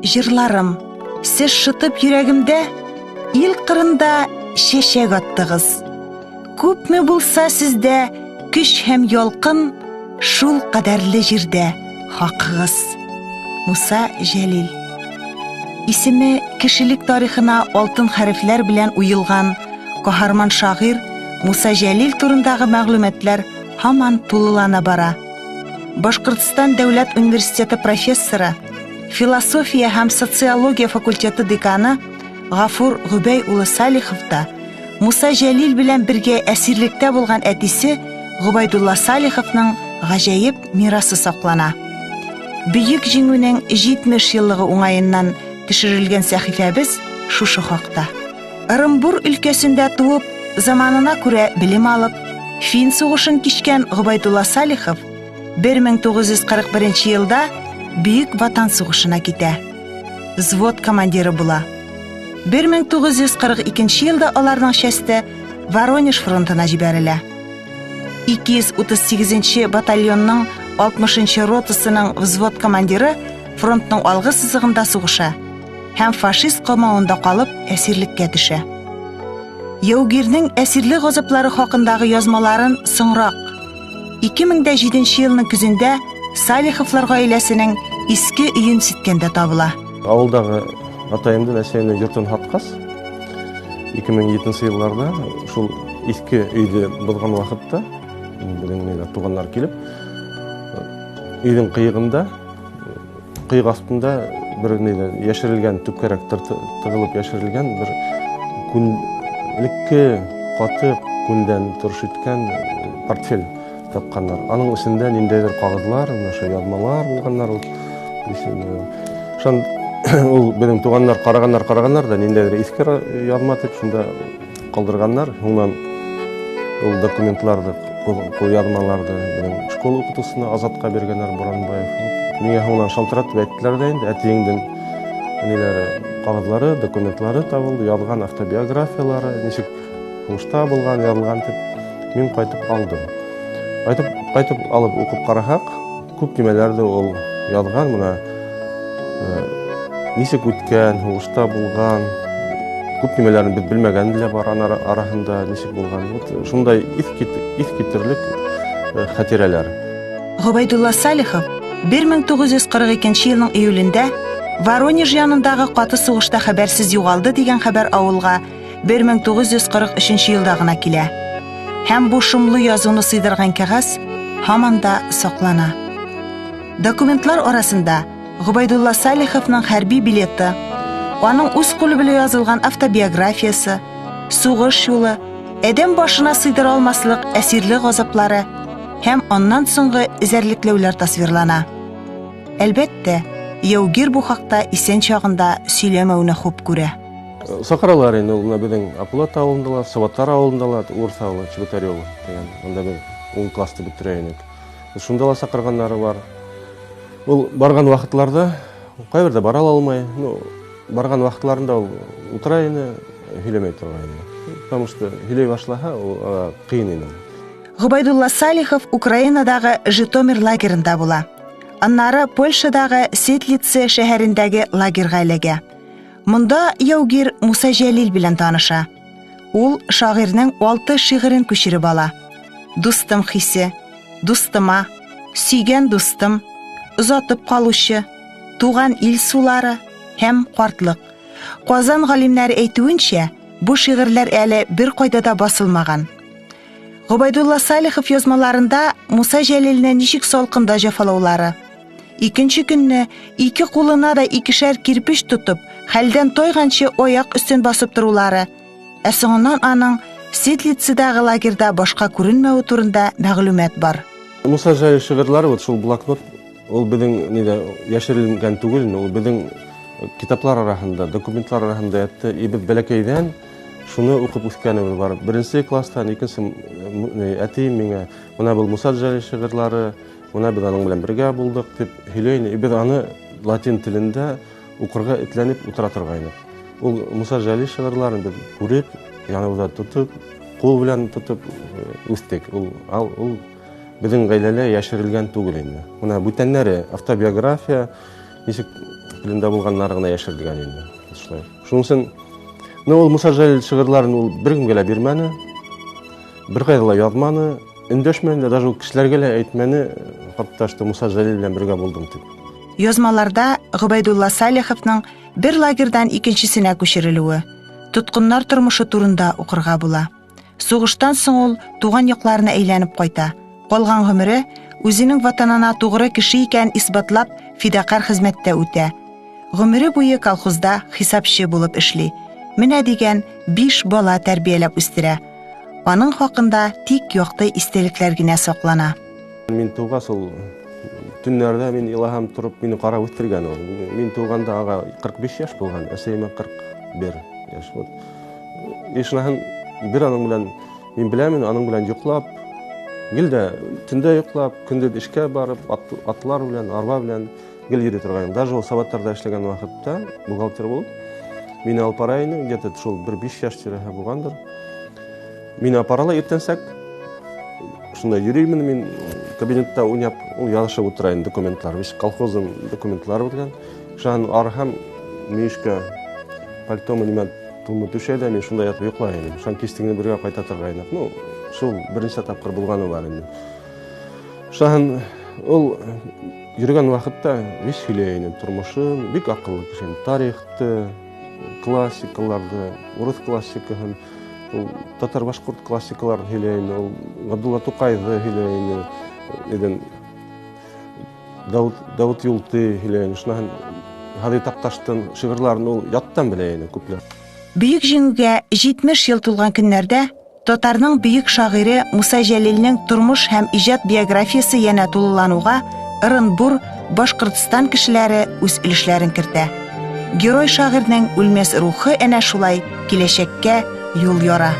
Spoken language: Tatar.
Җырларым, сез шытып йөрәгемдә, ил кырында чәчәк аттыгыз. Күпме булса сездә көч һәм ялкын, шул кадәрле җирдә хакыгыз. Муса Җәлил. Исеме кешелек тарихына алтын хәрефләр белән уелган каһарман шагыйрь Муса Җәлил турындагы мәгълүматлар һаман тулылана бара. Башкортстан дәүләт университеты профессоры, философия һәм социология факультеты деканы Гафур Гобәй улы Салихов та Муса Җәлил белән бергә әсирлектә булган әтисе Гобәйдулла Салиховның гаҗәеп мирасы саклана. Бөек Җиңүнең 70 еллыгы уңаеннан төшерелгән сәхифәбез шушы хакта. Ырымбур өлкәсендә туып, заманына күрә белем алып, фин сугышын кичкән Гобәйдулла Салихов 1941 елда Бөек Ватан сугышына китә. Взвод командиры була. 1942 елда аларның часте Воронеж фронтына җибәрелә. 238 нче батальонның 60 нчы ротасының взвод командиры фронтның алгы сызыгында сугыша һәм фашист камавында калып әсирлеккә төшә. Яугирнең әсирлек газаплары хакындагы язмаларын соңрак 2007 елның көзендә Салиховлар гаиләсенең иске өен ситкәндә табыла. Авылдагы атаемның әсәйнең йортын һаткас 2007 елларда шул иске өйдә булган вакытта безнең ниләр туганнар килеп өйнең кыегында Кыек астында бер нидә яшерелгән, төпкәрәк тыгылып яшерелгән бер күн элекке каты күндән торыш иткән портфель тапканнар. Аның эчендә ниндәйдер кагызлар, менә шул язмалар булганнар ул. Шан ул безнең туганнар караганнар, караганнар да ниндәйдер иске язма дип шунда калдырганнар. Шуннан ул документларны кулъязмаларды безнең школа укытучысына Азатка биргәннәр Буранбаев. Миңа һуңнан шалтыратып әйттеләр дә инде, әтиеңнең ниләре, кагызлары, документлары табылды, язган автобиографиялары, ничек һуңышта булган, язылган дип. Мин кайтып алдым. Кайтып, кайтып алып укып карасак, күп нимәләрне ул язган, менә ничек үткән, һугышта булган, күп нимәләрне без белмәгән дә бар анар арасында ничек булган. Вот шундай ис китерлек хатирәләр. Гобәйдулла Салихов 1942 елның июлендә Воронеж янындагы каты сугышта хәбәрсез югалды дигән хәбәр авылга 1943 елда гына килә. Һәм бу шомлы язуны сыйдырган кәгазь һаман да саклана. Документлар арасында Гобәйдулла Салиховның хәрби билеты, аның үз кулы белән язылган автобиографиясе, сугыш юлы, адәм башына сыйдыра алмаслык әсирлек газаплары һәм аннан соңгы эзәрлекләүләр тасвирлана. Әлбәттә, яугир бу хакта исән чагында сөйләмәүне хуп күрә. Сакыралар инде ул менә безнең Апулат авылында ла, Сабатар авылында ла, Урыс авылы, Чеботарево дигән. Анда без ун классты бетерә идек. Шунда ла сакырганнары бар. Ул барган вакытларда кайбердә бара алмый. Ну, барган вакытларында ул утыра инде, һөйләмәй торган иде. Потому что һөйләй башлаһа, ул кыен инде. Гобәйдулла Салихов Украинадагы Житомир лагерында була. Аннары Польшадагы Седлице шәһәрендәге лагерьга эләгә. Монда яугир Муса Җәлил белән таныша. Ул шагыйрьнең алты шигырен күчереп ала. Дустым хисе, дустыма, сөйгән дустым, озатып калучы, туган ил сулары һәм картлык. Казан галимнәре әйтүенчә, бу шигырьләр әле беркайда да басылмаган. Гобәйдулла Салихов язмаларында Муса Җәлилне ничек салкында җәфалаулары, Икенче көнне ике кулына да икешәр кирпеч тотып, хәлдән тойганчы аяк өстен басып торулары, ә соңыннан аның Ситлицедагы лагерьда башка күренмәве турында мәгълүмат бар. Муса Җәлил шигырьләре вот шул блокнот, ул безнең нидә яшерелгән түгел, ул безнең китаплар арасында, документлар арасында ятты. И без бәләкәйдән шуны укып үскәнебез бар. Беренче класстан, икенче әтием миңа менә был Муса Җәлил шигырьләре, Менә без аның белән бергә булдык дип һөйләй иде. Без аны латин телендә укырга этләнеп утыра торгайнык. Ул Муса Җәлил шигырьләрен без күреп, яныбызда тотып, кул белән тотып э, үстек. Ул ул безнең гаиләдә яшерелгән түгел инде. Менә бүтәннәре автобиография, ничек Пленда булганнары гына яшерелгән инде. Шулай. Шуның өчен, ну, ул Муса Җәлил шигырьләрен ул беркемгә лә бирмәне, беркайда ла язманы, эндәшмәде, даже ул кешеләргә лә әйтмәне, хатта, что Муса Җәлил белән бергә булдым дип. Язмаларда Гобәйдулла Салиховның бер лагерьдан икенчесенә күчерелүе, тоткыннар тормышы турында укырга була. Сугыштан соң ул туган якларына әйләнеп кайта. Калган гомере үзенең ватанына тугры кеше икәнен исбатлап, фидакарь хезмәттә үтә. Гомере буе колхозда хисапчы булып эшли. Менә дигән биш бала тәрбияләп үстерә. Аның хакында тик якты истәлекләр генә саклана. Мин тугач ул төннәрдә мин илаһам торып мине карап үстергән ул. Мин туганда ага 45 яшь булган, әсәемә 41 яшь. Вот. И шунаһын бер аның белән мин беләмен, аның белән йоклап, гел дә төндә йоклап, көндез эшкә барып, ат, атлар белән, арба белән гел йөри торган. Даже ул Сабаттарда эшләгән вакытта бухгалтер булып, мине алып бара иде, где-то шул бер 5 яшь тирәһе булгандыр. Мине апарала иртәнсәк, шунда йөриймен мин кабинетта уйнап, ул язышып утыра инде документлар. Весь колхозның документлары белән. Шуның архам мөешкә пальтомы нимә тулмы түшә дә, мин шунда ятып йоклай идем. Шуның кичтеңне бергә кайта торгайнык. Ну, шул беренче тапкыр булганы бар инде. Шуның ул йөргән вакытта весь сөйләй иде тормышын, бик акыллы кеше. Тарихты, классикаларды, урыс классикасын, ул татар-башкорт классикаларын сөйләй иде, ул Габдулла Тукайны сөйләй иде. Иден Дауд, Дауд Юлты һөйләй иде. Шуннан Һади Такташтың шигырьләрен ул яттан белә иде күпләр. Бөек Җиңүгә 70 ел тулган көннәрдә татарның бөек шагыйре Муса Җәлилнең тормыш һәм иҗат биографиясе янә тулылануга Ырынбур, Башкортстан кешеләре үз өлешләрен кертә. Герой шагыйрьнең үлмәс рухы әнә шулай киләчәккә юл яра.